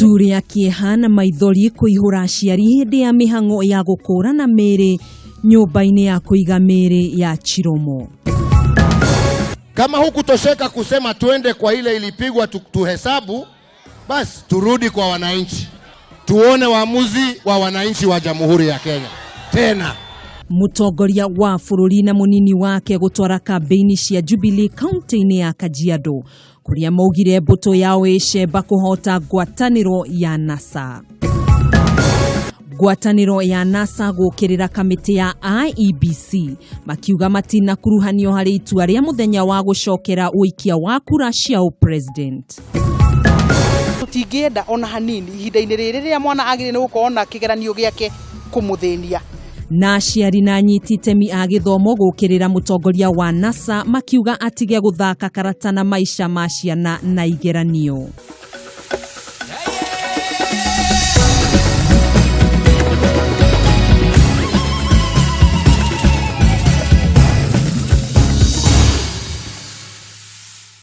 Itu rĩa kĩeha na maithori kũihũra aciari hĩndĩ ya mĩhang'o ya gũkũrana mĩĩrĩ nyũmba-inĩ ya kũiga mĩĩrĩ ya Chiromo. Kama hukutosheka kusema twende kwa ile ilipigwa tuhesabu, basi turudi kwa wananchi, tuone uamuzi wa wananchi wa Jamhuri ya Kenya tena. Mũtongoria wa bũrũri na mũnini wake gũtwara kambĩini cia Jubilee kaunti-inĩ ya Kajiado kũrĩa maugire mbũtũ yao ĩcemba kũhota ngwatanĩro ya NASA. Ngwatanĩro ya NASA gũkĩrĩra kamĩtĩ ya IEBC makiuga matinakuruhanio harĩ itua rĩa mũthenya wa gũcokera ũikia wa kura cia ũpresident. Tũtingĩenda ona hanini ihinda-inĩ rĩrĩ rĩrĩa mwana agĩrĩire nĩ gũkorwo na kĩgeranio gĩake kũmũthĩnia. Na aciari na anyiti itemi a gĩthomo gũkĩrĩra mũtongoria wa NASA makiuga atige gũthaka karata na maica ma ciana na igeranio.